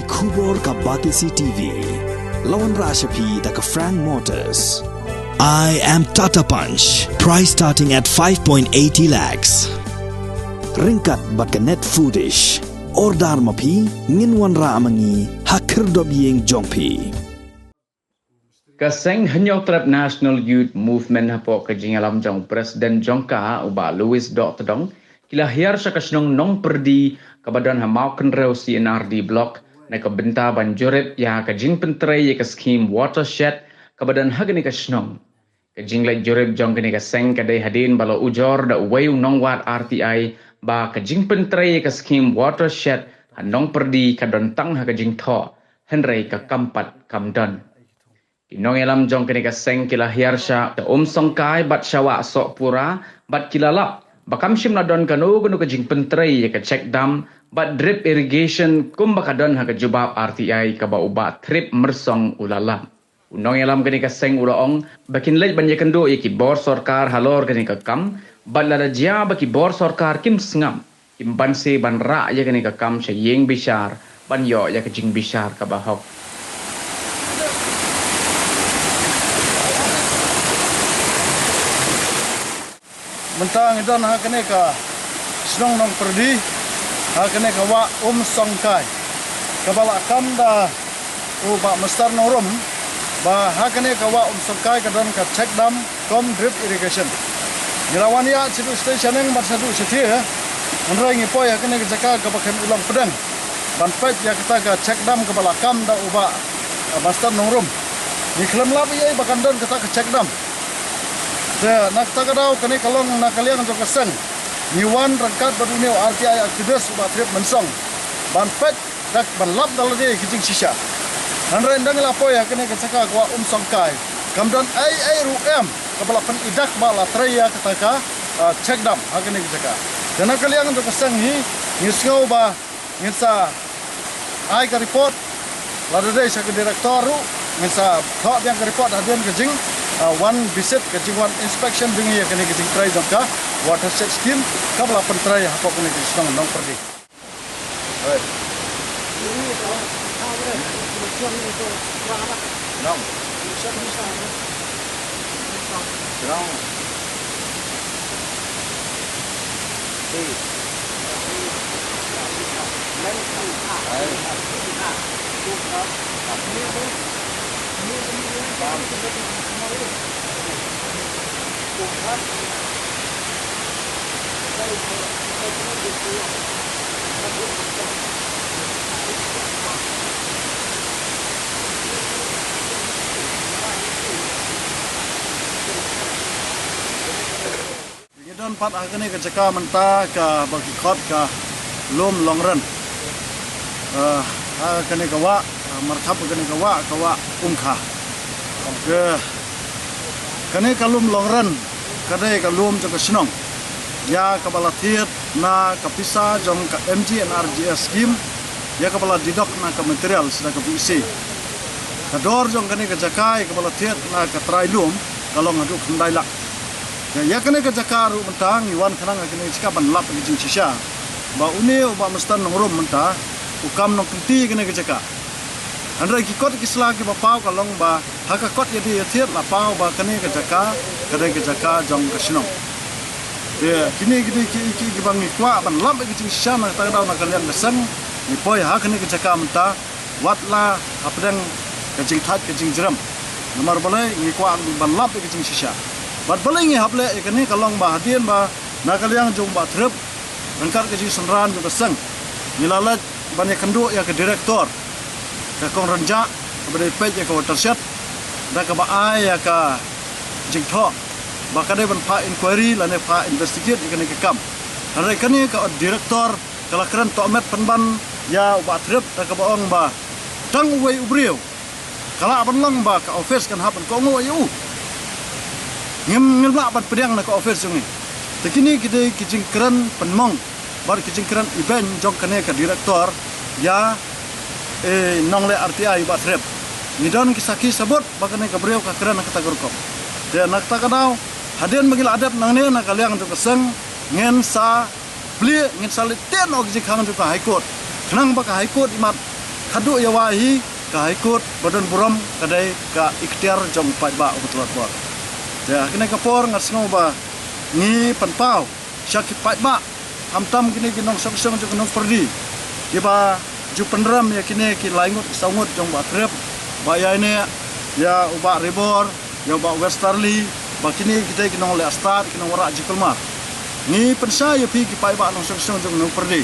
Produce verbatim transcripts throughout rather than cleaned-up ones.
Khubor ka Batesi T V. La wanrah sha phi da ka Frank Motors. I am Tata Punch. Price starting at five point eighty lakhs. Ryngkat bad ka Net Foodish. Order ma phi, ngin wanrah ma ngi ha khyrdop ïing jong phi. Ka seng Hynñiewtrep National Youth Movement hapoh ka jingïalam jong u President jong ka, u Bah Louis Dohtdong, ki la hiar sha ka shnong Nongpyrdi kaba don ha Mawkynrew C and R D Block na ka bynta ban jurip ïa ka jingpyntrei ïa ka skhim Watershed kaba don ha kane ka shnong. Ka jingleit jurip jong kane ka seng ka dei hadien ba la ujor da uwei u nongwad R T I ba ka jingpyntrei ïa ka skhim Watershed ha Nongpyrdi ka don tang ha ka jingthoh, hynrei ka kam pat kam don. Ki nongïalam jong kane ka seng ki la hiar sha Umsongkai bad sha Wah Sohpura bad ki la lap ba kam shym la don kano kano ka jingpyntrei ïa ka check dam bad drip irrigation kumba ka don ha ka jubab R T I kaba u Bah Thrip Myrsong u la lap. U nongïalam kane ka seng u la ong ba kin leit ban ïakynduh ïa ki bor sorkar halor kane ka kam bad lada jia ba ki bor sorkar kim sngap, kim banse ban rah ïa kane ka kam sha ïing bishar ban ïoh ïa ka jingbishar kaba hok. Mynta ngi don ha kane ka shnong Nongpyrdi, ha kane ka Wah Umsongkai, kaba la kam da u Bah Mister Nongrum, ba ha kane ka Wah Umsongkai ka don ka check dam kum drip irrigation. Ngi la wan ïaid shaduh shatei shaneng bad shaduh shathie, hynrei ngi poi ha kane ka jaka kaba khlem i long pdeng ban peit ïa kata ka check dam kaba la kam da u Bah, eh, Mister Nongrum. Ngi khlem lap ei ei ba kan don kata ka check dam. Te na kata ka daw kane ka long na ka liang jong ka seng ngi wan ryngkat bad une u R T I activist u Bah Thrip Myrsong ban peit dak ban lap da lade ki jingshisha. Hynrei ynda ngi la poi ha kane ka jaka ka Wah Umsongkai, kam don ei ei ruh em kaba la pyni dak ba la trei ïa kata ka, ah, check dam ha kane ka jaka. Te na ka liang jong ka seng hi ngi sngew ba ngin sa ai ka report, lada dei sha ka director ruh ngin sa thoh biang ka report hadien ka jing, ah, wan visit, ka jingwan inspection jong ngi ïa kane ka jingtrei jong ka watershed scheme kaba la pyntrei hapoh kane ka shnong Nongpyrdi. Ngi don pat ha kane ka jaka mynta kaba ki khot ka Lum Longren. Eh, ha kane ka wah, eh, markhap kane ka wah, ka wah Umkha. Ka, kane ka Lum Longren ka dei ka lum jong ka shnong ïa kaba la thied na ka pisa jong ka M G N R G S scheme, ïa kaba la deduct na ka materials na ka V E C. Ka dor jong kane ka jaka ïa kaba la thied na ka trai lum ka long haduh khyndai lak. Ïa, ïa kane ka jaka ruh mynta ngi wan khnang ha kane ka jaka ban lap ka jingshisha ba une u Bah Mister Nongrum mynta u kam nongkynti kane ka jaka. Hynrei ki kot ki sla kiba paw ka long ba ha ka kot ïadie ïathied la paw ba kane ka jaka ka dei ka jaka jong ka shnong. Te kine ki dei ki, ki, kiba ngi kwah ban lap ka jingshisha na kata ka daw na ka liang ka seng ngi poi ha kane ka jaka mynta. Wat la hapdeng ka jingthait ka jingjrem. Namar balei ngi kwah ban lap ïa ka jingshisha. Bad balei ngi hap leh ïa kane ka long ba hadien ba na ka liang jong Bah Thrip ryngkat ka jingsynran jong ka seng ngi la leit ban ïakynduh ïa ka director ka Kong Rynjah kaba dei peit ïa ka watershed da kaba ai ïa ka jingthoh ba ka dei ban phah inquiry lane phah investigate ïa kane ka kam. Hynrei kane ka director ka la kren tohmet pynban ïa u Bah Thrip da kaba ong ba tang uwei u briew ka lah ban long ba ka office kan hap ban kohnguh ïa u. Ngim, ngim lah ban pdiang na ka office jong ngi. Te kine ki dei ki jingkren pynmong bad ki jingkren ibeiñ jong kane ka director ïa, eh, nongleh R T I u Bah Thrip. Ngi don ki sakhi sabut ba kane ka briew ka kren ha kata ka rukom. Te na kata ka daw hadien ba ngi la dep nangne na ka liang jong ka seng ngin sa plie, ngin sa leit tien noh ki jingkhang jong ka High Court khnang ba ka High Court i mat Haduh ïa wai hi ka High Court ba don burom ka dei ka ikhtiar jong paidbah u ba tlot bor. Te ha kane ka por nga sngew ba ngi pynpaw sha ki paidbah, khamtam kine ki nongshong shnong jong ka Nongpyrdi, kiba ju pynrem ïa kine ki lai ngut ki saw ngut jong Bah Krep, Bah Ïaineh, ïa u Bah Ribor, ïa u Bah Westerly, ba kine ki dei ki nongleh stad, ki nongwanrah jingkulmar. Ngi pynshai ïa phi ki paidbah nongshong shnong jong ka Nongpyrdi,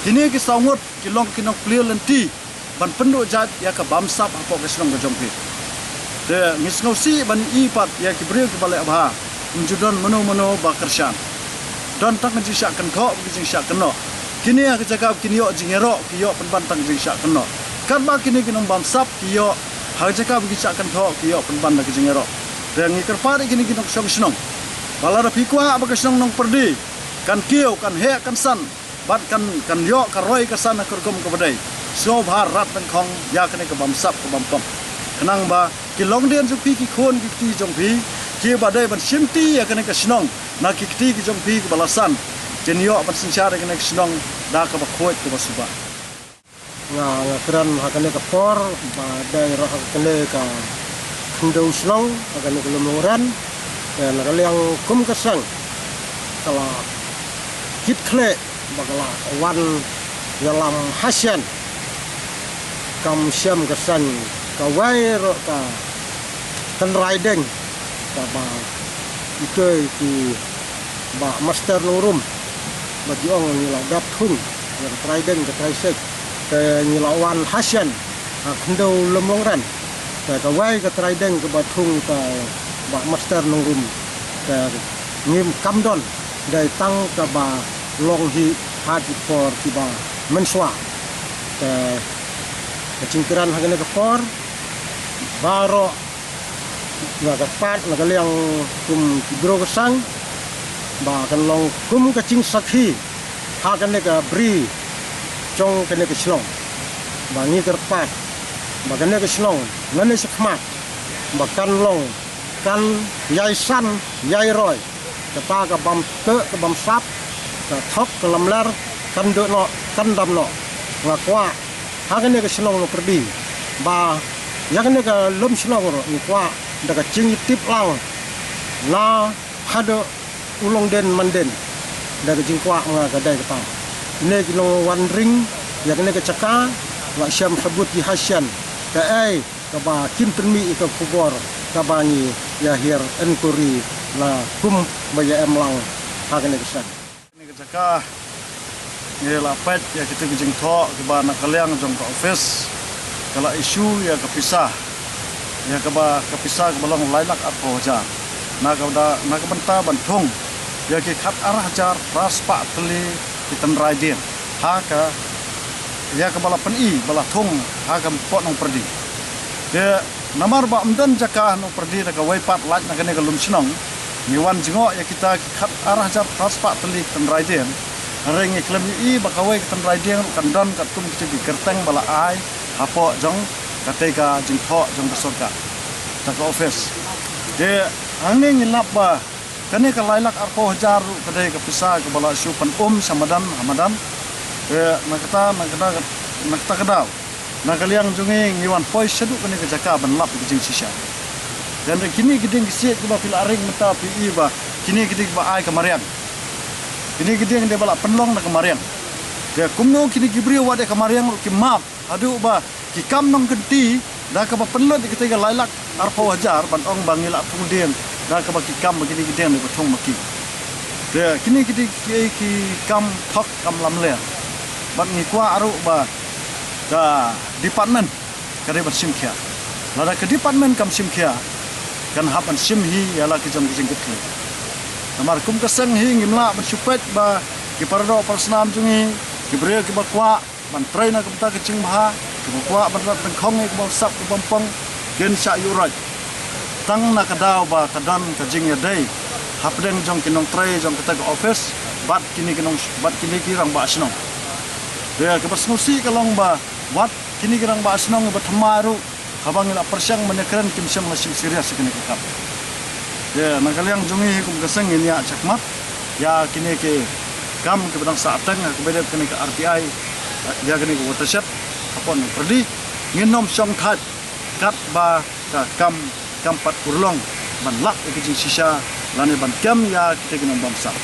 kine ki saw ngut ki long ki nongplie lynti ban pynduh jait ïa ka bamsap hapoh ka shnong ka jong phi. Te ngi sngewsih ban ïohi pat ïa ki briew kiba leh bha, ym ju don mano mano ba kyrshan. Don tang ka jingshah kynthoh bad ka jingshah kynnoh. Kine ha ka jaka ba kin ïoh jingïaroh ki ïoh pynban tang ka jingshah kynnoh. Katba kine ki nongbamsap ki ïoh ha ka jaka ba ki shah kynthoh ki ïoh pynban da ka jingïaroh. Te ngi kyrpad ïa kine ki nongshong shnong ba lada phi kwah ba ka shnong Nongpyrdi kan kiew, kan heh, kan san, bad kan, kan ïoh ka roi ka san ha ka rukom kaba dei, sngewbha rat dyngkhong ïa kane ka bamsap ka bampong. Khnang ba ki longdien jong phi, ki khun ki kti jong phi, kiba dei ban shimti ïa kane ka shnong na ki kti ki jong phi kiba la san, kin ïoh ban synshar ïa kane ka shnong da kaba khuid kaba suba. Nga, nga kren ha kane ka por ba dei ruh ha kane ka khyndew shnong, ha kane ka Lum Longren. Te na ka liang kum ka seng ka la kit khlieh ba ka la wan ïalam hashian, kam shym ka seng kawei ruh ka tynrai ding kaba itei ki Bah Master Nongrum ba ki ong ngi la dap thung ïa ka trai ding ka trai sek. Te ngi la wan hashian ha khyndew Lum Longren. Te kawei ka trai ding kaba thung ka Bah Master Nongrum. Te ngim kam don, dei tang kaba long hi ha ki por kiba mynshuwa. Te ka jingkren ha kane ka por baroh nga kyrpad na ka liang kum ki briew ka sang ba kan long kum ka jingsakhi ha kane ka bri jong kane ka shnong. Ba ngi kyrpad ba kane ka shnong nangne shakhmat ba kan long, kan ïai san ïai roi. Kata ka bam teh ka bam sap, ka thok ka lamler, kan duh noh, kan dam noh. Nga kwah ha kane ka shnong Nongpyrdi ba ïa kane ka lum shnong ruh ngi kwah da ka jingtip lang na haduh u longdien mandien. Da ka jingkwah nga ka dei kata. Kine ki nongwan ring ïa kane ka jaka la shem sabut ki hashian. Kaei kaba kin pynmih ïa ka khubor kaba ngi ïa hiar inquiry la kum ba ïa em lang ha kane ka seng. Kane ka jaka ngi la peit ïa kita ki jingthoh kiba na ka liang jong ka office ka la issue ïa ka pisa, ïa kaba ka pisa kaba long lai lak arphew hajar na ka da, na ka bynta ban thung ïa ki khat ar hajar phra spah tylli ki tynrai dieng ha ka ïa kaba la pyni ba la thung ha ka poh Nongpyrdi. Te namar ba ym don jaka ha Nongpyrdi da kawei pat lait na kane ka lum shnong, ngi wan jngoh ïa kita ki khat ar hajar phra spah tylli ki tynrai dieng. Hynrei ngi khlem ïohi ba kawei ka tynrai dieng ruh kan don katkum kita ki kyrteng ba la ai hapoh jong katei ka jingthoh jong ka sorkar, da ka office. Te hangne ngi lap ba kane ka lai lak arphew hajar ruh ka dei ka pisa kaba la shu pyn-um sha madan ha madan. Eh, na kata, na kata, na kata ka daw, na ka liang jong ngi ngi wan poi shaduh kane ka jaka ban lap ka jingshisha. Te hynrei kine ki dieng ki siej kiba phi la ring mynta phi i ba kine ki dieng kiba ai ka mariang. Kine ki dieng dei ba la pynlong na ka mariang. Te kumno kine ki briew wat ïa ka mariang ruh ki map haduh ba ki kam nongkynti da kaba pynlut ïa kitei ka lai lak arphew hajar ban ong ba ngi la thung dieng da kaba ki kam ba kine ki dieng dei ba thung ma ki. Te kine ki dieng ki, ki kam thok kam lamler. Bad ngi kwah ruh ba ka department ka dei ban shim khia. Lada ka department kam shim khia kan hap ban shim hi ïa la ki jong ki jingkit khlieh. Namar kum ka seng hi ngim lah ban shu peit ba ki paradoh parasnam jong ngi, ki briew kiba kwah ban trei na ka bynta ka jingbha, kiba kwah ban rat dyngkhong ïa ka bamsap ka bampong, kin shah ïuh roit. Tang na ka daw ba ka don ka jingïadei hapdeng jong ki nongtrei jong kata ka office bad kine ki nong, bad kine ki rangbah shnong. Te kaba sngewsih ka long ba wat kine ki rangbah shnong ba thymmai ruh haba ngi la pyrshang ban ïakren kim shym la shim serious ïa kane ka kam. Te na ka liang jong ngi hi kum ka seng ngin ïa shakmat ïa kine ki kam kiba dang sah teng ha kaba dei kane ka R T I, ïa kane ka watershed, ha Pyrdi, ngin ym shong thait katba ka kam kam pat pyrlong ban lap ïa ka jingshisha lane ban kem ïa kita ki nongbamsap.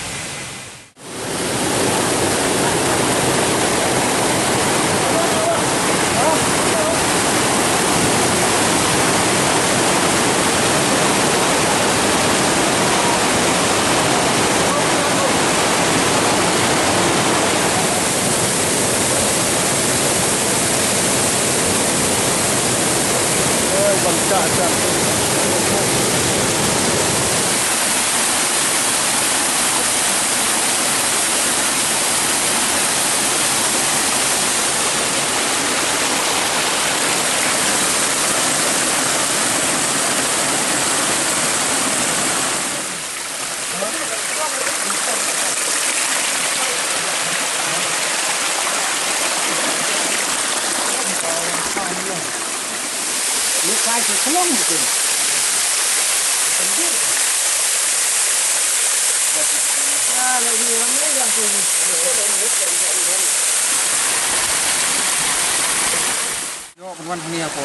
Ïoh ban wan hangne ha ka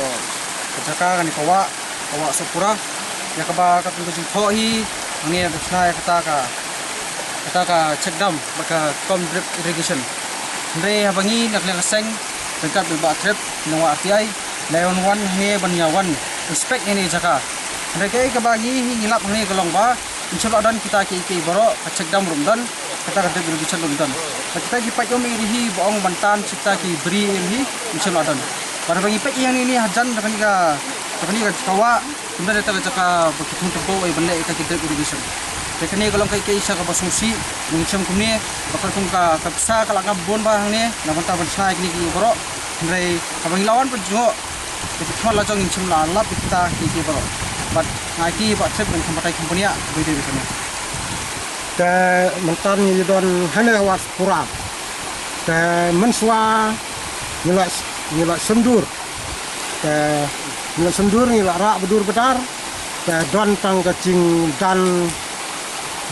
jaka kane ka wah, ka wah Sopura. Ïa kaba katkum ka jingthoh hi hangne ban shna ïa kata ka, kata ka check dam bad ka kam drip irrigation. Hynrei haba ngi na ka liang ka seng ryngkat bad i Bah Trep na wah R T I la wan wan hangne ban ïa wan inspect ïa kane ka jaka. Hynrei kaei kaba ngi hi ngi lap hangne ka long ba ngim shym la don kita kiei kiei baroh, ka check dam ruh ym don, kata ka drip irrigation ruh ym don. Bad kita ki paip um ïa ri hi ba ong ban tan kita ki bri ïa ri hi ngim shym la don. Bad haba ngi peit ïa hangne hajan da kane ka, da kane ka wah, ym don kata ka jaka ba ki thung tympew ïa ban leh ïa kita ki drip irrigation. Te kane ka long kaei kaei sha kaba sngewsih, ngin shem kumne ba katkum ka, ka pisa ka la ngam bun ba hangne na bynta ban shna ïa kine ki baroh. Hynrei haba ngi la wan pynjngoh, te ki khmat la jong ngim shym la lap ïa kita kiei kiei baroh. Bad nga ïa ki Bah Trep ban kham batai kham pynïaid ba ïadei bad kane. Te mynta ngi don hangne ha wah Sopura. Te mynshuwa ngi la, ngi la shondur. Te ngi la shondur, ngi la rah ba dur ba dar. Te don tang ka jingdan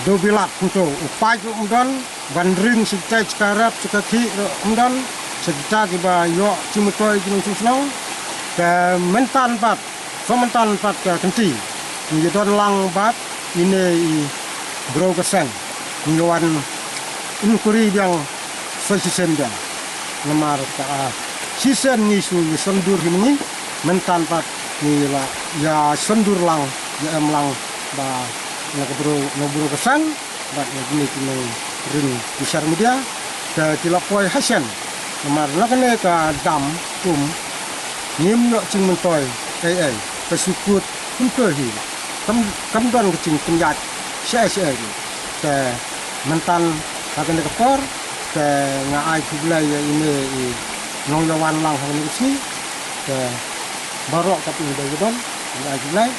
dewbilat hangto, u paip ruh ym don. Ban ring sha kita ki jaka rep, jaka khih ruh ym don. Sha kita kiba ïoh jingmyntoi ki nongshong shnong. Te mynta pat, shu mynta pat ka kynti, ngi ïa don lang bad ine i briew ka seng. Ngi ïa wan inquiry biang sa shisien biang. Namar ka, ah, shisien ngi shu ïa shondur hi ma ngi, mynta pat ngi la ïa shondur lang, ïa em lang ba na ka briew, na ka briew ka seng. Bad na kine ki nongring ki social media, te ki la poi ha shen. Namar na kane ka dam um, ngim ïoh jingmyntoi ei ei, ka shu kut kumto hi. Kam, kam don ka jingpynïaid shaei shaei ruh. Te mynta ha kane ka por, te nga ai khublei ïa ine i nongïawan lang ha kane ka sngi. Te baroh katne ba ïadon, nga ai khublei.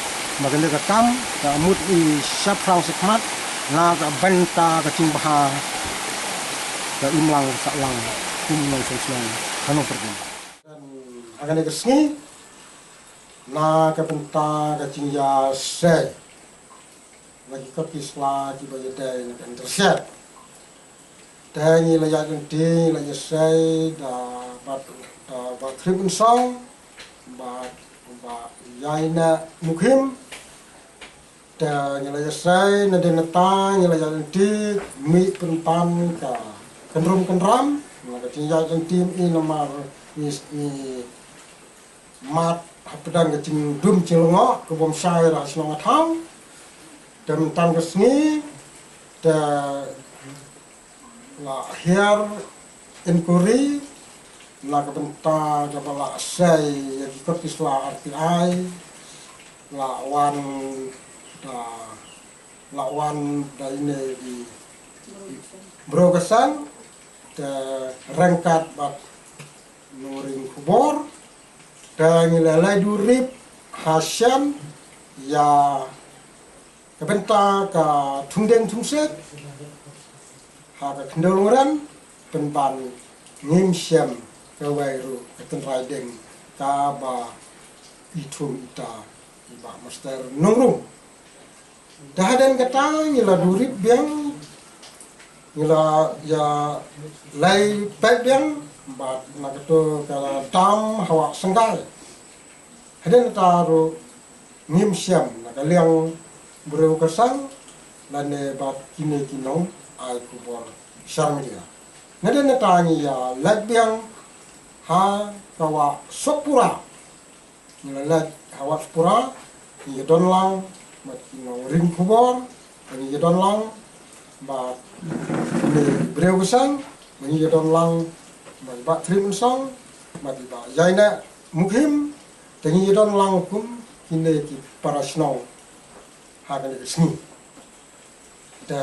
Ba kane ka kam ka mut i shaphrang shakhmat na ka bynta ka jingbha ka imlang ka sahlang kum nongshong shnong ha Nongpyrdin. Ha kane ka sngi na ka bynta ka jingïasei na ki kot ki sla kiba ïadei na ka Intershed. Te ngi la ïaid lynti, ngi la ïasei da Bah, da Bah Trip Mynsong, Bah, Bah Ïaineh Mukhim. Te ngi la ïasei nadien nangta, ngi la ïaid lynti, mih pynban ka kynrum kynram, na ka jingïaid lynti i namar i, i mat hapdeng ka jingdum jinglyngngoh ka bym shai ha shnong ha thaw. Te mynta ka sngi te la hiar inquiry na ka bynta kaba la sei ïa ki kot ki sla R T I, la wan da, la wan da ine i, i briew ka seng, te ryngkat bad nongring khubor, te ngi la leit durip ha shen ïa ka bynta ka thungdeng thungsiej ha ka khyndew longren, pynban ngim shem kawei ruh ka tynrai ding kaba i thung ita i Bah Master Nongrum. Te hadien kata ngi la durip biang, ngi la ïa leit peit biang, Bad na kato ka dam ha Wah Syngkai. Hadien nangta ruh ngim shem na ka liang briew kyrsan lane bad kine ki nongai khubor social media. Hadien nangta ngi ïa leit biang ha ka Wah Sokpura. Ngi la leit ha Wah Sokpura, ngi ïa don lang bad ki nongring khubor, ngi ïa don lang bad kine briew kyrsan, ngi ïa don lang bad i Bah Thrim Mynsong, bad i Bah Ïaineh Mukhim, te ngi ïa don lang kum kine ki para shnong ha kane ka sngi. Te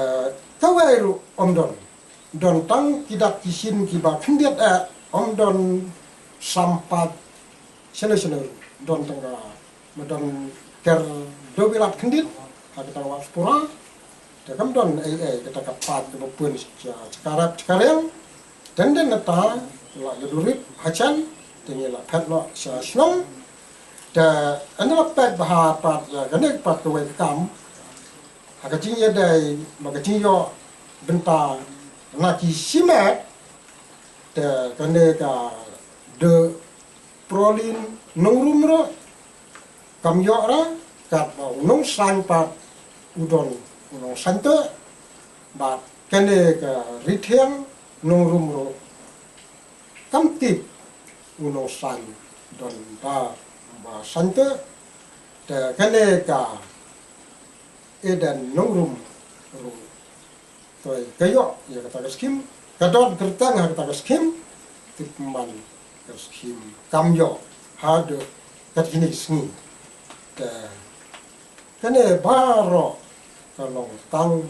kawei ruh ym don. Don tang ki dak ki shin kiba khyndiat eh, ym don sampach shano shano ruh. Don tang ka ma don ker dobilat khyndiat ha kata ka Wah Sokpura. Te kam don ei ei kata ka pach kaba pun sha, sha ka rep sha ka riang. Te hadien nangta la ïa durit ha jan te ngi la phet noh sha shnong. Te hadien la phet bha pat ïa kane pat kawei ka kam. Ha ka jingïadei bad ka jingïoh bynta na ki shimet, te kane ka Dei Prolin Nongrum ruh kam ïoh re, katba u Nongsaiñ pat u don u nongsaiñ te, bad kane ka Rithiang Nongrum ruh kam tip u nongsaiñ don ba, ba saiñ te, te kane ka Eden Nongrum ruh. Toi ka ïoh ïa kata ka skim, ka don kyrteng ha kata ka skim, tip man ka skim kam ïoh haduh kat kine ki sngi. Te kane baroh ka long tang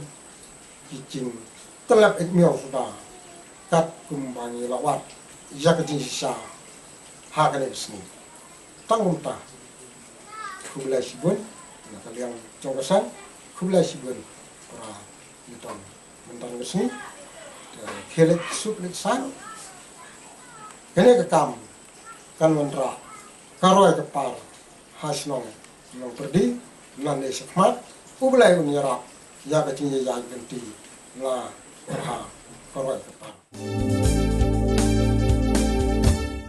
ki jingtlep ïa miaw suda kat kumba ngi la wad ïa ka jingshisha ha kane ka sngi. Tang kumta, khublei shibun na ka liang jong ka seng, khublei shibun para ngi tang mynta ka sngi. Te khie leit suk leit san. Kane ka kam kan wanrah ka roi ka par ha shnong Nongpyrdi, nangne shakhmat. U Blei un ïarap ïa ka jingïaid lynti na ka roi ka par.